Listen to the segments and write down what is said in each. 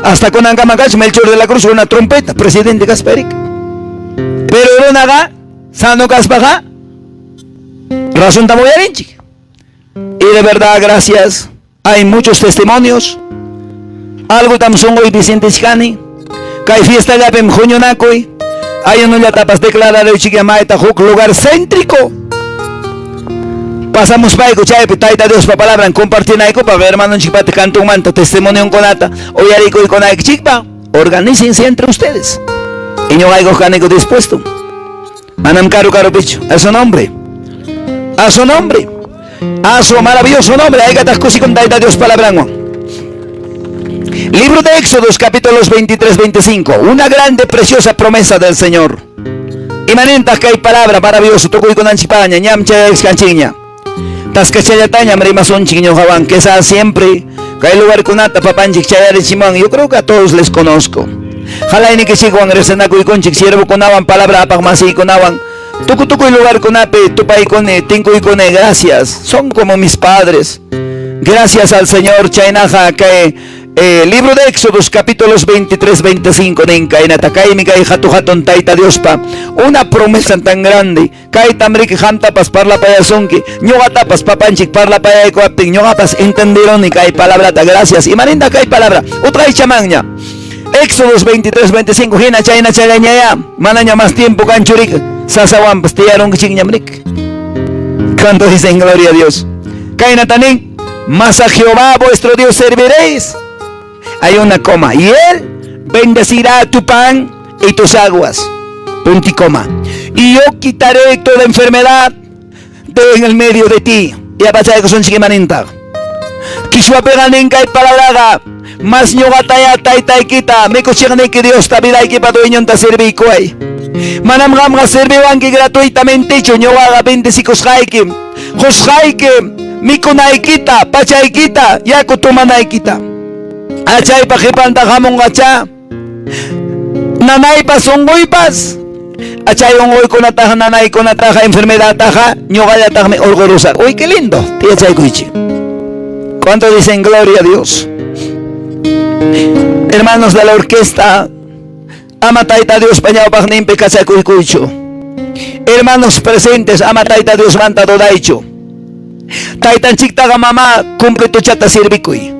Hasta kunankama kachun Melchor de la Cruz runa trompeta, presidente kaspa rik. Pero runaqa sano kaspaqa razonta uyarinchik. Y de verdad, gracias. Hay muchos testimonios. Algo tam sunquypi sientishkani. Kay fiestallapim huñunakuy. Ayunullatapas declararuychik mayta huk lugar céntrico. Pasamuspayku chaypi Tayta Diospa palabran compartinaykupaq hermanonchikpata kantunmanta testimonionkunata uyarikuykunaykichikpa organícense entre ustedes. Y ñuqaykuq kaniku dispuesto. Manam karu karupichu. A su nombre. A su nombre. A su maravilloso nombre. Haykataq kusikun Tayta Dios palabranwan. Libro de Éxodos, capítulos 23, 25. Una grande, preciosa promesa del Señor. Imanintaq kay palabra maravilloso tukuykunanchikpaña ñam chayashkanchikña. Taskachallatañam rimasunchik ñuqawan quizás siempre kay lugarkunata papanchik chayarichimuwan. Yo creo que a todos les conozco. Halaynikichikwan riqsinakuykunchik siervokunawan palabra apaq masiykunawan tukuy tukuy lugarkunapi tupaykuni tinkuykuni gracias. Son como mis padres. Gracias al Señor chaynaqa kay libro de Éxodos capítulos 23, 25 nin kaynata kaymi kay hatu hatun Tayta Diospa una promesa tan grande kaytam riki qamtapas parlapayasunki ñuqatapas papanchik parlapayaykuwaptin ñuqapas entendironi kay palabrata gracias imaninta kay palabra utqaychamanña Éxodos 23, 25 hina chayna chayllañaya manaña más tiempo kanchu rik sasawanpas tiyarunkichikñam rik. ¿Cuánto dicen gloria a Dios? Kaynata nin, mas a Jehová vuestro Dios serviréis. Hay una coma. Y él bendecirá tu pan y tus aguas. Punto y coma. Y yo quitaré toda enfermedad de en el medio de ti. Y apachaykusunchik imaninta. Qichwapiqa nin kay palabraqa mas ñuqataya taytaykita mikuchiqniki Diosta vidaykipa dueñonta serviykuway. Manam qamqa serviwanki gratuitamentechu ñuqaqa bendecikusqayki, qusqayki mikunaykita, pachaykita, yaku tomanaykita. Achaypa qhipanta hamunqacha nanaypas unquypas achay unquykunataqa nanaykunataqa enfermedadtaqa ñuqallataqmi hurqurusaq. Uy, qué lindo. Tiyachaykuychik. ¿Cuánto dicen gloria a Dios? Hermanos de la orquesta, ama Tayta Diospa ñawpaqninpi kachakuykuychu. Hermanos presentes, ama Tayta Diosmanta dudaychu. Taytanchiktaqa mama cumplituchata servikuy.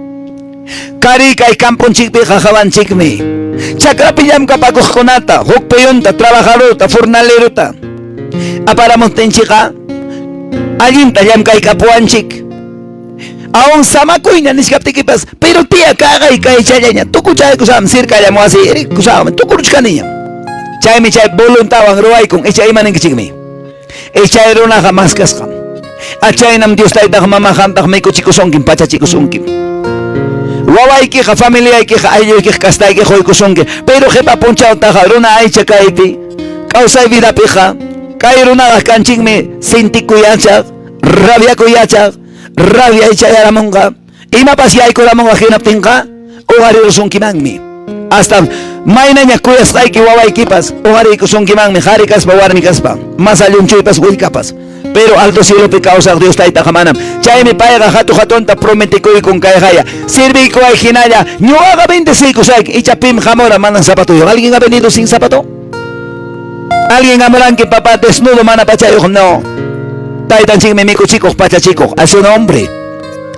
Kari kay camponchikpiqa hawanchikmi. Chakrapi llamkapakuqkunata, huk peyonta, trabajadorta, fornalerota aparamuptinchikqa allinta llamkaykapuwanchik. Aún samakuyña niskaptikipas, pero tía kaqay kaychallaña, tukuchaykusam cercallam wasi rikusam, tukuruchkaniñam. Chaymi chay voluntawan ruwaykun, icha imaninkichikmi. Chay runaqa maskasqam. Achaynam Dios taytaq mama qamtaq mikuchikusunkim, pachachikusunkim. Wawaykiqa, familiaykiqa, aylluykiqa, kastayki quykusunki. Pero qipa punchawtaqa runa aycha kaypi, kawsay vidapiqa, kay runaqa kanchikmi sintikuy yachaq, rabiakuy yachaq, rabia chayaramunqa, imapas yaykuramunqa hinaptinqa uqarirusunkimanmi. Hasta maynaña kuyasqayki wawaykipas uqariykusunkimanmi qhari kaspa warmi kaspa, mas allunchuypas willkapas. Pero alto cielopi kawsaq Dios taytaqa manam. Chaymi payqa hatu hatunta prometikuykun kayqaya. Serviykuway hinalla, ñuqaqa bendeciykusayki. Icha pim hamura manan zapatuyuq. ¿Alguien ha venido sin zapato? ¿Alguien hamuranki papá desnudo mana pachayuq? No. Taytanchikmi mikuchikuq pachachikuq. A su nombre.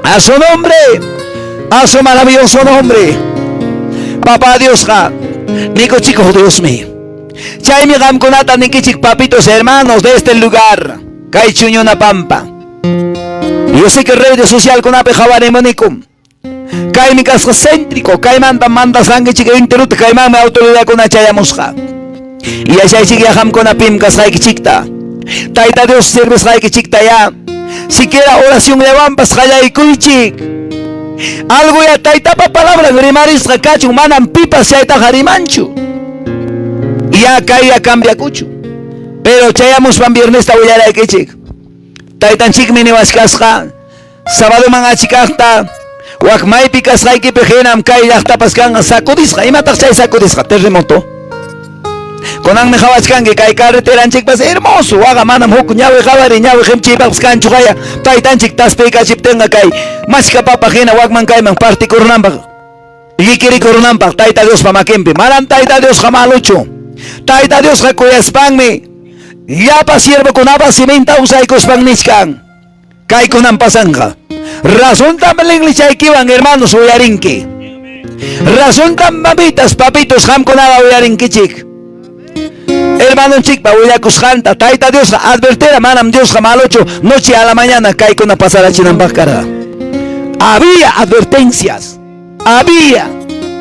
A su nombre. A su maravilloso nombre. Papá Diosqa mikuchikuq Diosmi. Chaymi qamkunata nikichik papitos hermanos de este lugar. Kay Chuñuna Pampa. Yo sé que redes socialkunapi qhawarimunikum. Kaymi kasqa céntrico, kaymanta mandasqankichik enteruta kaymanmi autoridadkuna chayamusqa. Yachaychik ya qamkuna pim kasqaykichikta. Tayta Dios servisqaykichikta ya. Siquiera oracionllawanpas qallaykuychik. Algo ya taytapa palabran rimarisqa kachun, manam pipas chaytaqa rimanchu. Ya kay ya cambiakuchu. Pero chayamuspan viernesta willaraykichik. Taytanchikmi niwachkasqa sabadoman achikaqta wak maypi kasqaykipi hinam kay llaqtapas kanqa sacudisqa. Imataq chay sacudisqa? Terremoto. Kunanmi qhawachkanki kay carreteranchikpas hermoso. Waqa manam huk ñawi qhawari ñawi qimchiypaqpas kanchu qaya. Taytanchik taspiykachiptinqa kay machka papa hina wakman kayman partikurunanpaq. Llikirikurunanpaq Tayta Diospa makinpi. Manam Tayta Diosqa maluchu. Tayta Diosqa kuyaspanmi llapa siervokunapa siminta usaykuspan nichkan. Kaykunam pasanqa. Razontam linlichaykiwan hermanos uyarinki. Razontam mamitas, papitos qamkunaqa uyarinkichik. Hermanonchikpa willakusqanta Tayta Diosqa advertira manam Diosqa malochu noche a la mañana kaykuna pasarachinanpaq karqa. Había advertencias. Había.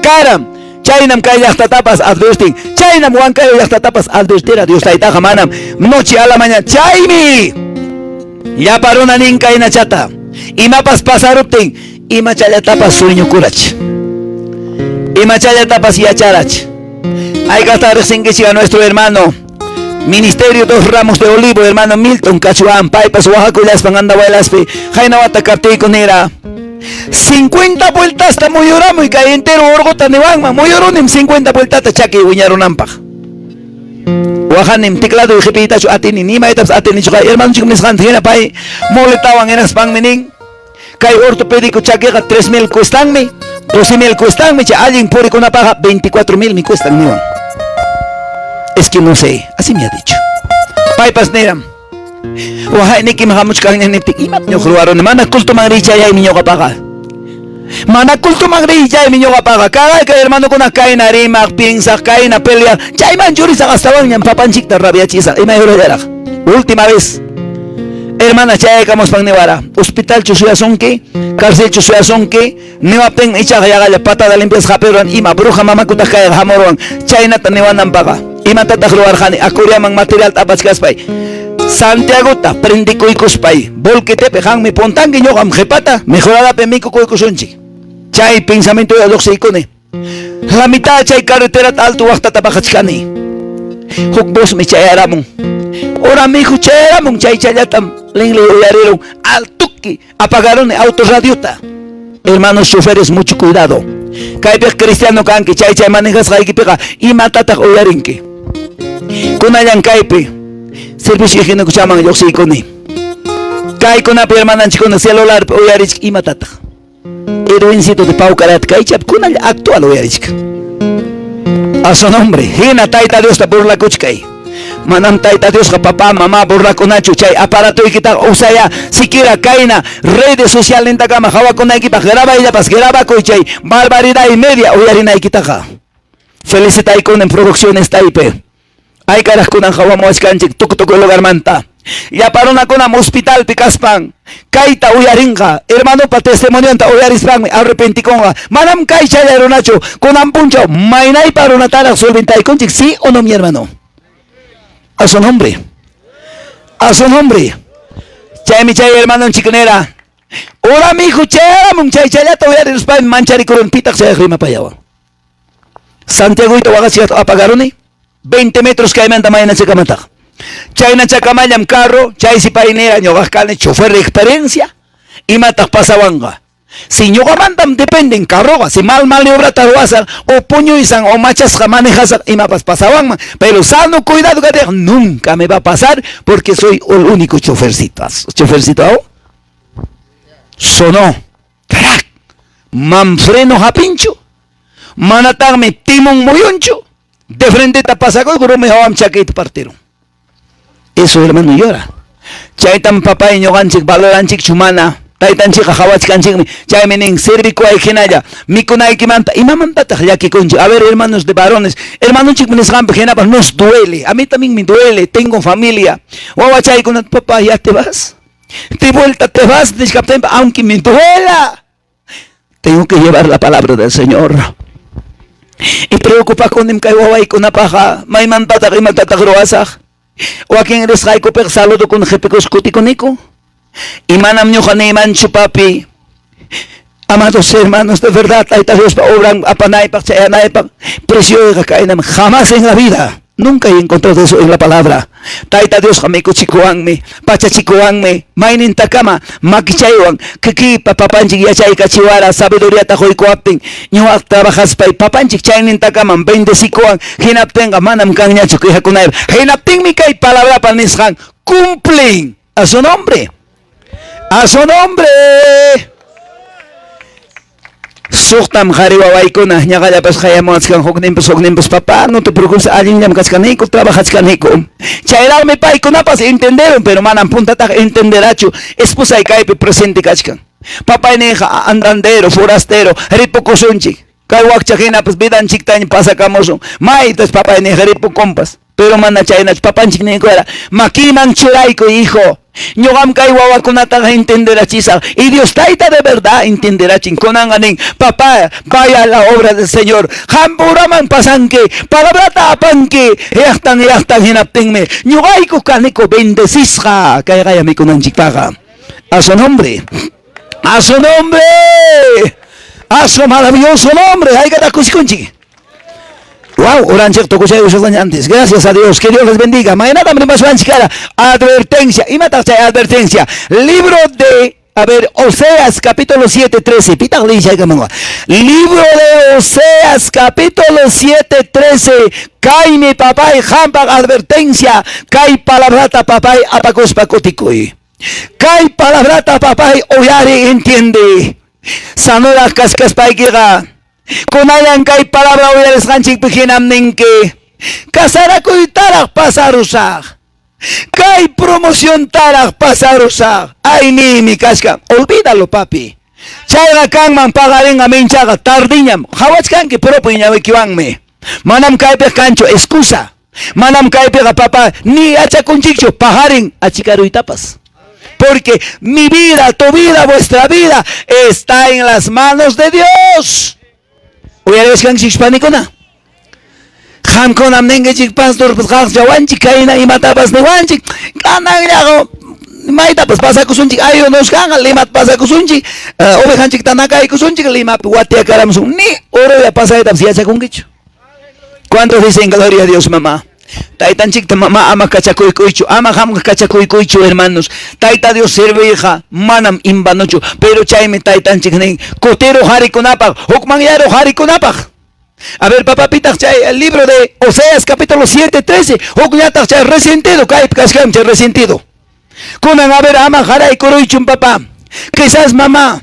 Karam. Chaynam kay llaqtatapas advertin. Chaynam Huancayo llaqtatapas advertira Dios Taytaqa manam noche a la mañana. Chaymi llapa runa nin kaynachata. Imapas pasaruptin imachallatapas sueñokurach. Imachallatapas yacharach. Hayk'aqtaq riqsinkichik a nuestro hermano Ministerio Dos Ramos de Olivo, hermano Milton Cachuán, paypas waqakullaspan Andahuaylaspi, qayna wata kaptiyku nira. 50 vueltasta muyuramuy kay entero urquta niwanman, muyurunim 50 vueltata chakiy wiñarunanpaq. Waqanim teclado qipiytachu atini, ni maytapas atinichu kay hermanonchik nisqanta hina pay muletawan hinaspanmi nin. Kay ortopédico chakiqa 3000 cuestanmi, 12000 cuestanmi, chay allin purikunapaqqa 24000 mi cuestan niwan. Es que no sé, así me ha dicho. Paypas niram, waqaynikim hamuchkanña niptin, imat ñuqa ruwaruni, mana cultoman richayaymi ñuqapaqa. Mana cultoman richaymi ñuqapaqa. Caray kay hermanokuna kayna rimaq, piensaq, kayna peleaq, chayman churisaq astawanñam papanchikta rabiachisaq, imay hurallaraq. Última vez. Hermana chayaykamuspan niwara, hospitalchu suyasunki, carcelchu suyasunki, niwaptinmi ichaqa yaqalla patada limpiasqa hap'iruwan, ima bruja mamakutaq kayqa hamuruwan, chaynata niwananpaqa. Imatataq ruwarqani Acuriaman materialta apachkaspay, Santiagota prendikuykuspay, volquetepi qanmi puntanki, ñuqam qhipata, mejoradapi mikukuykusunchik. Chay pensamientoyqa lluqsiykuni. La mitad chay carreterata alto waqtata bajachkani. Huk vozmi chayaramun. Ora mijo chayaramun chay challatam linli uyarirun altuki apagaruni auto radiota. Hermanos choferes, mucho cuidado. Kaypiq cristiano kanki chay chay manejasqaykipiqa imatataq uyarinki. Kunallan kaypi servicio higiénico chaman lluqsiykuni. Kaykunapi hermananchikkuna celularpi uyarichik imatataq. Edwincito de Paucarat kaychap kunalla actual uyarichka. A su nombre, hina Tayta Diosta burlakuchkay. Manam Tayta Diosqa papá, mamá burlakunachu chay aparatoykitaqa usaya siquiera kayna redes socialnintakama hawakunaykipaq grabayllapas grabakuy chay barbaridad y media uyarinaykitaqa. Felicitaykunin producciones taype. Aykaraqkunan hawamuwachkanchik tukuy tukuy lugarmanta. Llapa runakunam hospitalpi kaspan kayta uyarinqa, hermanopa testimonionta uyarispanmi arrepentikunqa. Manam kay chaylla runachu, kunan punchaw maynaypa runataraq solventaykunchik, sí o no mi hermano? A su nombre. A su nombre. Chaymi chay hermanonchik nira, Ora mijo chayaramun chay chayllata uyariruspaymi mancharikuruni pitaq chayaq rimapayawan. Santiagoyta waqachiyata apagaruni 20 metros kaymanta maynachakamataq. Chaynachakamallam carro, chaysi pay nira ñuqaq kani chofer de experiencia, imataq pasawanqa. Si ñuqamantam dependen carroqa, si mal maniobrata ruwasaq o puñuysan o machasqa manejasaq imapas pasawanman, pero sano cuidado kaptiqa nunca me va a pasar porque soy el único chofercito. Chofercito, ¿oh? Sonó. Crack. Man freno hapinchu. Manataqmi timón muyunchu. De frenteta pasakuyku rumi hawam chakiyta partirun. Eso hermano llora. Chaytam papay ñuqanchik valoranchikchu mana. Taytanchikqa hawachkanchikmi. Chaymi nin servikuway hinalla mikunaykimanta imamantataq llakikunchik. A ver hermanos de varones, hermanonchikmi nisqanpi hinapas nos duele. A mí también me duele, tengo familia. Wawachaykunata papá ya te vas. De vuelta te vas, nichkaptinpa, aunque me duela. Tengo que llevar la palabra del Señor. Y preocupakunim kay wawaykunapaqqa maymantataq imatataq ruwasaq. Wakin risqaykupiqa saludokuna qipikus kutikuniku. Y manam ñuqa niymanchu papi. Amados hermanos, de verdad, Tayta Diospa obran apanaypaq chayanaypaq precioyqa kaynam jamás en la vida. Nunca he encontrado eso en la palabra. Tayta Diosqa mikuchikuwanmi, pachachikuwanmi, maynintakama makichaywan kikiypa papanchik yachaykachiwara sabiduriata quykuwaptin ñuqa trabajaspay papanchik chaynintakamam bendecikuwan hinaptinqa manam kanñachu quejakunaypaq. Hinaptinmi kay palabrapa nisqan cumplen. A su nombre. A su nombre. Suqtam qari wawaykuna ñaqallapas qayamuwachkan hukninpas hukninpas papá, no te preocupes, allinllam kachkaniku, trabajachkaniku. Chayraqmi paykunapas entenderun, pero manam puntataq entenderachu esposay kaypi presente kachkan. Papayninqa andandero, forastero, ripukusunchik. Kay wakcha hinapas vidanchiktaña pasakamusun. Maytas papayninqa ripukunpas. Pero mana chaynachu papanchik niykuera, makiyman churaykuy, hijo. Ñuqam kay wawakunataqa entenderachisaq. Y Dios Tayta de verdad entenderachin. Kunanqa nin, papá, vaya a la obra del Señor. Qampuraman pasanki, palabrata apanki, llaqtan llaqtan hinaptinmi. Ñuqayku kaniku bendecisqa kayqaya mikunanchikpaqa. A su nombre. A su nombre. A su maravilloso nombre. Haykata kusikunchik. Wow, oranchik tukushay ushasqaña antes. Gracias a Dios. Que Dios les bendiga. Mañana rimashwanchik kara. Advertencia. Imataq chay advertencia? Libro de, a ver, Oseas capítulo 7, 13. Pitaq liyshaykamanqa. Libro de Oseas capítulo 7, 13. Kaymi papay qampaq advertencia. Kay palabrata papay apakuspa kutikuy. Kay palabrata papay uyari entiende. Sanoraq kachkaspaykiqa kunallan kay palabra uyarisqanchikpi hinam ninki, casarakuytaraq pasarusaq, kay promociontaraq pasarusaq, ayniymi kachkan. Olvídalo, papi. Chayqa kanman paqarinqa minchaqa tardiñam. Qawachkanki propio ñawikiwanmi. Manam kaypiqa kanchu excusa. Manam kaypiqa papá ni yachakunchikchu paqarin achikaruytapas. Porque mi vida, tu vida, vuestra vida está en las manos de Dios. Uyariwachkanchik panikuna. Qamkunam ninkichik pastor qaqchawanchik kayna imatapas niwanchik. Kananllaqa maytapas pasakusunchik ayunosqanqa Limat pasakusunchik, ovejanchikta nakaykusunchik Limapi watiakaramusun. Ni oroya pasaytapas yachakunkichu. ¿Cuántos dicen gloria a Dios, mamá? Taytanchikta mamá ama kachakuykuychu, ama qamqa kachakuykuychu, hermanos. Tayta Dios serviyqa manam invanochu, pero chaymi taytanchik nin, kutiruq qarikunapaq, hukmanyaruq qarikunapaq. A ver, papá, pitaq chay libro de Oseas capítulo 7, 13, hukñataq chay resentido, kaypi kachkan chay resentido. Kunan, a ver, ama qaraykuruychun, papá. Quizás, mamá,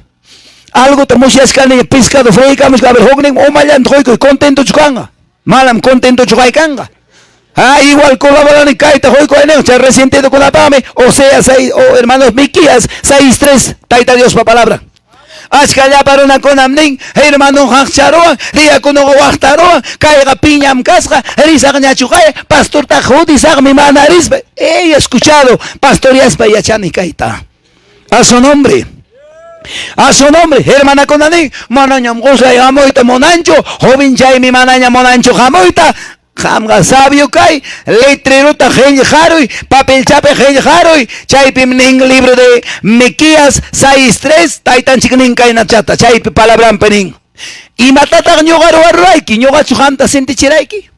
algo musyashkani pescado freikamushka, a ver, huknin umallanta quykuy, contentochu kanqa. Manam contentochu kaykanqa. Ah, igual colaborani kayta quykuy chay resentido kunapaqmi, Oseas 6, o hermanos Miquías 6, 3, Tayta Diospa palabra. Achka llapa runakunam nin, hermano qaqcharuwan, diáconoqa waqtaruwan, kayqa piñam kasqa, risaqñachu kay, pastorta jodisaqmi mana rispa. He escuchado, pastoreaspa yachani kayta. A su nombre. A su nombre, hermanakuna nin, manañam qusay hamuyta munanchu, joven chaymi manaña munanchu hamuyta. Qamqa sabio kay, letrerota qillqaruy, papelchapi qillqaruy, chaypim nin libro de Miquías 6:3, taytanchik nin kaynachata, chaypi palabranpi nin. Imatataq ñuqa ruwarurayki? Ñuqachu qamta sintichirayki?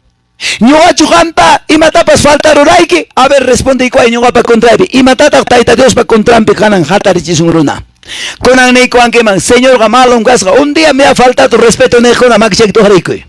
Ñuqachu qamta imatapas faltarurayki? A ver, respondeykuay ñuqapa contraypi. Imatataq Tayta Diospa contranpi kanan hatarichisun runa? Kunan niykuwankiman, Señorqa malum kasqa, un día me ha faltado respeto niqkuna makichayki tuqariykuy.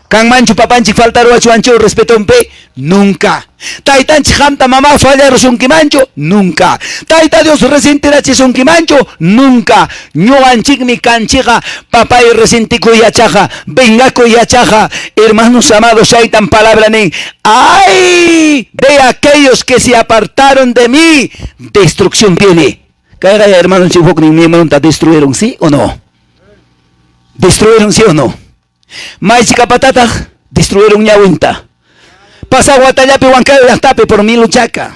Kanmanchu papanchik faltaruwachuwanchu respetonpi? Nunca. Taytanchik qamta mamá fallarusunkimanchu? Nunca. Tayta Dios resentirachisunkimanchu? Nunca. Ñuqanchikmi kanchiqa papay resentikuy yachaqa, vengakuy yachaqa. Hermanos amados, chaytan palabra nin, ay de aquellos que se apartaron de mí, destrucción viene. Kayqa hermanonchik huknin miembronta destruyeron, ¿sí o no? Destruyeron, ¿sí o no? Maychikapatataq destruyeron ñawinta. Pasaq watallapi Huancayo llaqtapi por Miluchaca.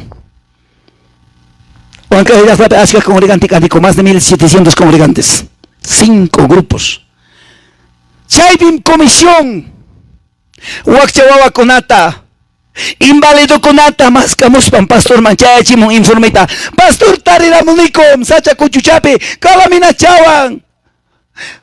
Huancayo llaqtapi achka congregante kaniku, más de 1700 congregantes. 5 grupos. Chaypim comisión wakcha wawakunata, invalidokunata maskamuspan pastorman chayachimun informeta. Pastor tariramunikum sacha kuchuchapi kalaminachawan.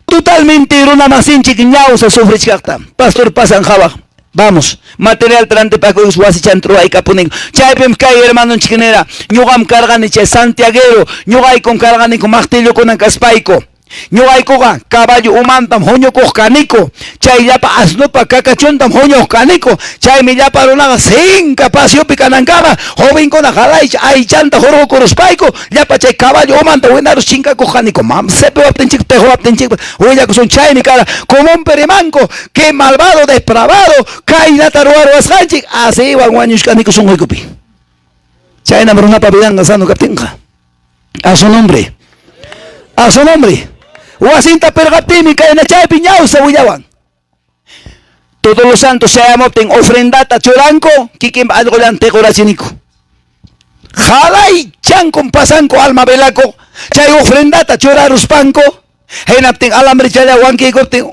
Totalmente runa masinchik ñawsa sufrichkaqta. Pastor pasan qhawaq. Vamos, material rantipakuyus wasichan ruwaykapunin. Chaypim kay hermanonchik nira, ñuqam karqani chay Santiaguero, ñuqaykum karqaniku maqtillukunan kaspayku. Ñuqaykuqa caballo umantam huñukuq kaniku, chay llapa asnopa kakachuntam huñuq kaniku, chaymi llapa runaqa sinka pasiopi kanankama jovenkuna qalaycha aychanta hurqukuruspayku llapa chay caballo umanta winarus chinkakuq kaniku. Mam sepiwaptinchik tejuwaptinchikpas willakusun chaymi kara comunpi rimanku, que malvado depravado kaynata ruwaruwasqanchik asiywan wañuchkaniku sunquykupi. Chaynam runapa vidanqa sano kaptinqa. A su nombre. A su nombre. Wasinta pirqaptinmi kayna chaypi ñawsa willawan. Todos los santos chayamuptin ofrendata churanku, kikinpa allqullan tiqurachiniku. Qalaychankum pasanku alma velakuq chay ofrendata churaruspanku, hinaptin alambrechalla wankiykuptin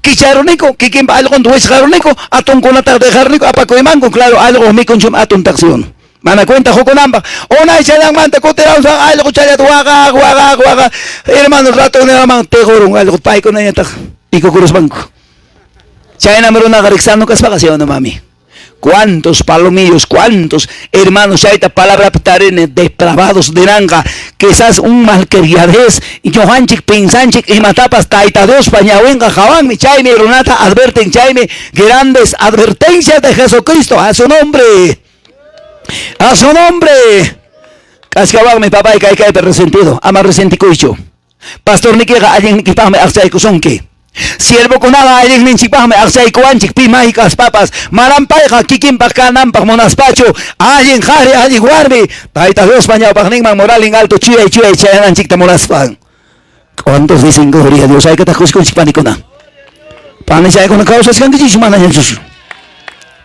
kicharuniku, kikinpa allqunta wichqaruniku, atunkunata dejaruniku apakuymanku, claro allqu mikunchum atun taksiun. Mana cuenta qukunanpaq unay challanmanta kutiramuspan allqu challata waqaq waqaq waqaq hermano ratoneraman tiqurun allqu paykunañataq ikukuruspanku. Chaynam runaqa riksano kaspaqa ¿sí o no, mami? ¿Cuántos palomillos, cuántos hermanos chayta palabrapi tarini depravados diránqa quizás un malcriadez ñuqanchik pensanchik imatapas Tayta Diospa ñawinqa qawanmi chaymi runata adverten chaymi grandes advertencias de Jesucristo a su nombre. A su nombre. K'askawanmi papay kay kaypi resentido ama resentikuychu. Pastornikiqa allinnikipaqmi aqchaykusunki. Siervokunaqa allinninchikpaqmi aqchaykuwanchik pi may kaspapas manam payqa kikinpaq kananpaq munaspachu allin qhari allin warmi Tayta Diospa ñawpaqninman moral en alto chuyay chuyay chayananchikta munaspan. ¿Cuántos dicen gloria a Dios? Haykataq kusikunchik panikuna. Panichaykuna kawsachkankichikchu manañachus?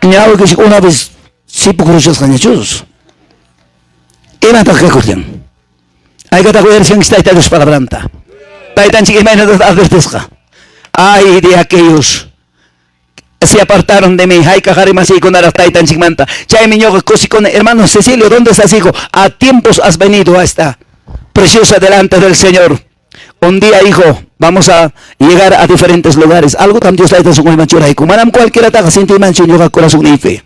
Ñawiykichik una vez sipukuruchasqañachus? Imataq kakullan? Haykataq uyariskankichik Tayta Dios palabranta? Taytanchik imaynataq advertisqa? Ay de aquellos se apartaron de mí, hayka qhari masiykunaraq taytanchikmanta. Chaymi ñuqa kusikuni, hermano Cecilio, ¿dónde estás, hijo? A tiempos has venido a esta preciosa delante del Señor. Un día, hijo, vamos a llegar a diferentes lugares. Algo tam Dios tayta sunquyman churayku. Manam cualquierataqa sintiymanchu ñuqa corazonniypi.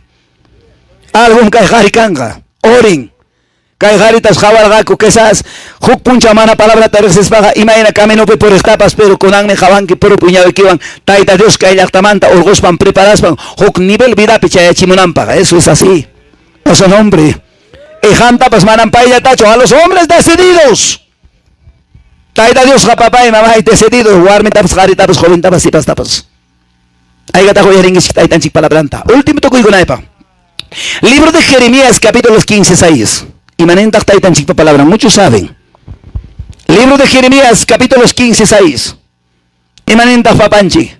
Algún kay qhari kanqa. Oren. Kay qharitas qhawarqaku quizás huk punchaw mana palabrata riqsispaqa imayna caminopi puriqtapas, pero kunanmi qhawanki propio ñawikiwan Tayta Dios kay llaqtamanta hurquspan preparaspan huk nivel vidapi chayachimunanpaq. Eso es así. A su nombre. Y qamtapas manam payllatachu a los hombres decididos. Tayta Diosqa papay, mamay decidido, warmitapas, qharitapas, joventapas, sipastapas. Haykataq uyarinkichik taytanchik palabranta. Último tukuykunaypaq. Libro de Jeremías, capítulos 15, 6. Imanintaq taytanchikpa palabran? Muchos saben. Libro de Jeremías, capítulos 15, 6. Imanintaq papanchik?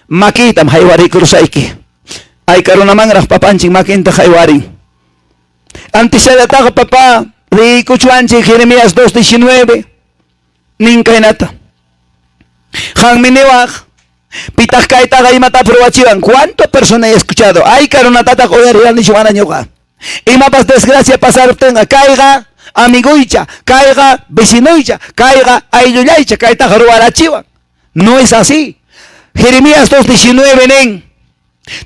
Makiytam haywarikurusayki. Ayka runamanraq papanchik makinta haywarin. Antisallataqa papá, riykuchwanchik Jeremías 2.19. Nin kaynata. Qanmi niwaq, pitaq kaytaqa imatapas ruwachiwan? ¿Cuánto persona he escuchado? Ayka runatataq uyariranichu mana ñuqa. Imapas desgracia pasaruptinqa kayqa amiguycha, kayqa vecinuycha, kayqa ayllullaycha, kaytaqa ruwarachiwan. No es así. Jeremías 2.19 nin,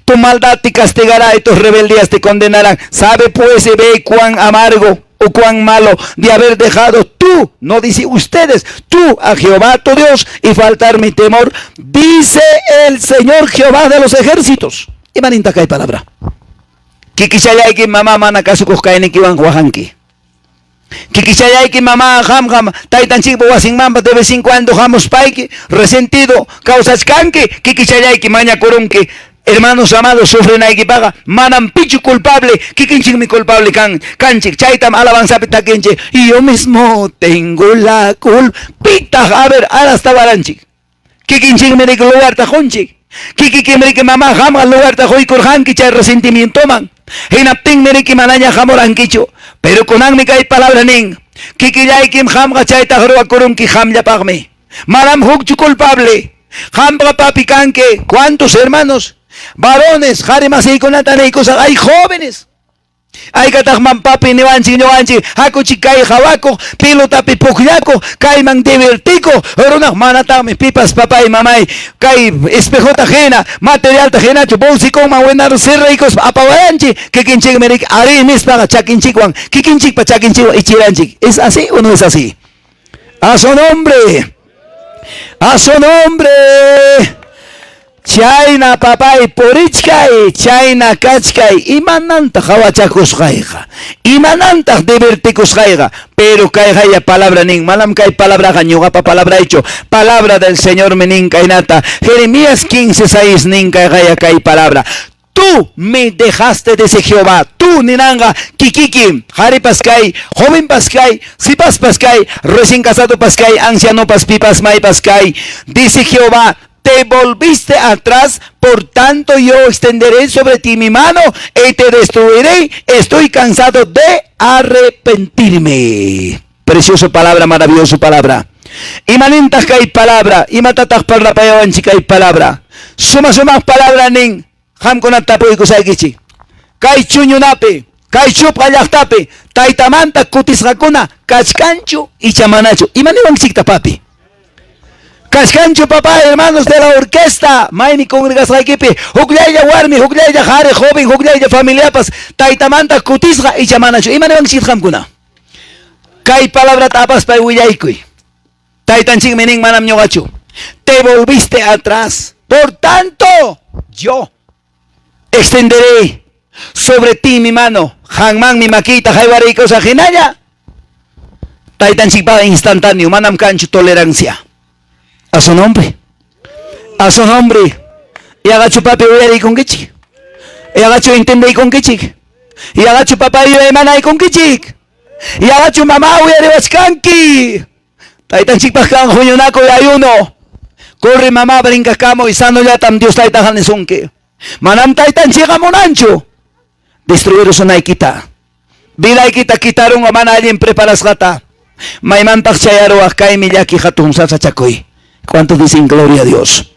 tu maldad te castigará y tus rebeldías te condenarán. Sabe pues y ve cuán amargo o cuán malo de haber dejado tú, no dice ustedes, tú a Jehová tu Dios y faltar mi temor, dice el Señor Jehová de los ejércitos. Imanintaq kay palabra. Kikichallayki mama mana kasukuq kaynikiwan waqanki. Kikichallayki mama qamqa taytanchikpa wasinmanpa de vez en cuando hamuspayki resentido kawsachkanki, kikichallayki mañakurunki. Hermanos amados, sufrinaykipaqa manam pichu culpable, kikinchikmi culpable kan kanchik. Chaytam alabanzapi takinchik. Yo mismo tengo la culpa. Pitaq, a ver, arasta waranchik. Kikinchikmi riki lugarta qunchik. Kikikim riki mama qamqa lugarta quykurqanki chay resentimientoman. Hinaptinmi riki manaña hamurankichu. Pero kunanmi kay palabra nin, kikillaykim qamqa chaytaq ruwakurunki qamllapaqmi. Manam hukchu culpable. Qamqa papi kanki. ¿Cuántos hermanos? Varones, qhari masiykunata niykusaq, hay jóvenes. Haykataqman papi niwanchik ñuqanchik hakuchik kay hawakuq, pilotapi pukllakuq, kayman divertikuq runaq manataqmi pipas papay mamay kay espejota hina, materialta hinachu bolsikunman winaru cerraykuspa apawaranchik, kikinchikmi riki arí nispaqa chakinchikwan, kikinchikpa chakinchikwan ichiranchik. ¿Es así o no es así? A su nombre. A su nombre. Chayna papay purichkay, chayna kachkay, imanantaq hawachakusqayqa, imanantaq divertikusqayqa, pero kayqaya palabra nin, manam kay palabraqa ñuqapa palabraychu, palabra del Señormi nin kaynata, Jeremías 15:6 nin kayqaya kay palabra. Tú me dejaste, dice Jehová. Tú ninanqa kikiki, qharipas kay, jovenpas kay, sipaspas kay, recién casadopas kay, ancianopas, pipas, maypas kay. Dice Jehová, te volviste atrás, por tanto yo extenderé sobre ti mi mano y te destruiré. Estoy cansado de arrepentirme. Precioso palabra, maravilloso palabra. Imanintaq kay palabra, imatataq parlapayawanchik kay palabra. Suma sumaq palabra nin, qamkunata tapuykusaykichik. Kay chuñunapi, kay chupqa llaqtapi, taytamanta kutisqakuna kachkanchu icha manachu. Imaniwanchikta papi? Kachkanchu papá, hermanos de la orquesta, maymi congregasqaykipi, hukllaylla warmi, hukllaylla qhari, joven, hukllaylla familiapas, taytamanta kutisqa icha manachu. Imaniwanchik qamkuna? Kay palabrata apaspay willaykuy. Taytanchikmi nin manam ñuqachu. Te volviste atrás. Por tanto, yo extenderé sobre ti mi mano. Qanmanmi makiyta haywariykusaq hinalla. Taytanchikpaqa instantáneo, manam kanchu tolerancia. A su nombre. A su nombre. Yaqachu papi uyariykunkichik. Yaqachu entendeykunkichik. Yaqachu papá yuyaymanaykunkichik. Yaqachu mamá uyariwachkanki. Taytanchikpaq kan huñunakuy ayuno. Corre mamá brincakamuy sanollatam Dios taytaqa nisunki. Manam taytanchikqa munanchu destruirusunaykita. Vidaykita kitarunqa mana allin preparasqata. Maymantaq chayaruwaq kaymi llaki hatun sasachakuy. ¿Cuántos dicen gloria a Dios?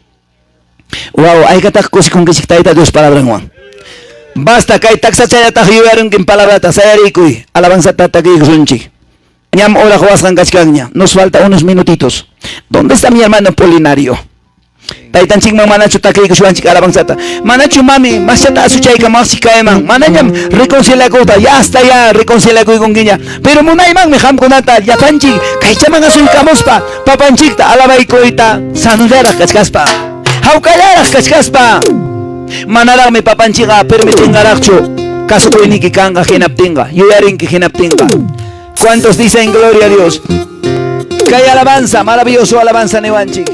Wow, aykataq kusikunkichik Tayta Dios palabranwan. Basta kay taksachallataq yuyarunkin palabrata sayarikuy alabanzata takiykusunchik. Ñam hora quwasqan kachkanña. Nos falta unos minutitos. ¿Dónde está mi hermano Polinario? Taytanchikman manachu takiykushwanchik alabanzata. Manachu mami, masyata asuchaykamaqchik kayman. Manañam reconciliakuyta, ya hasta ya reconciliakuykunkiña. Pero munaymanmi qamkunata llapanchik kaychaman asuykamuspa papanchikta alabaykuyta sanullaraq kachkaspa. Hawkallaraq kachkaspa. Manaraqmi papanchikqa permitinqaraqchu kasukuyniki kanqa hinaptinqa, yuyarinki hinaptinqa. ¿Cuántos dicen gloria a Dios? Kay alabanza, maravilloso alabanza niwanchik.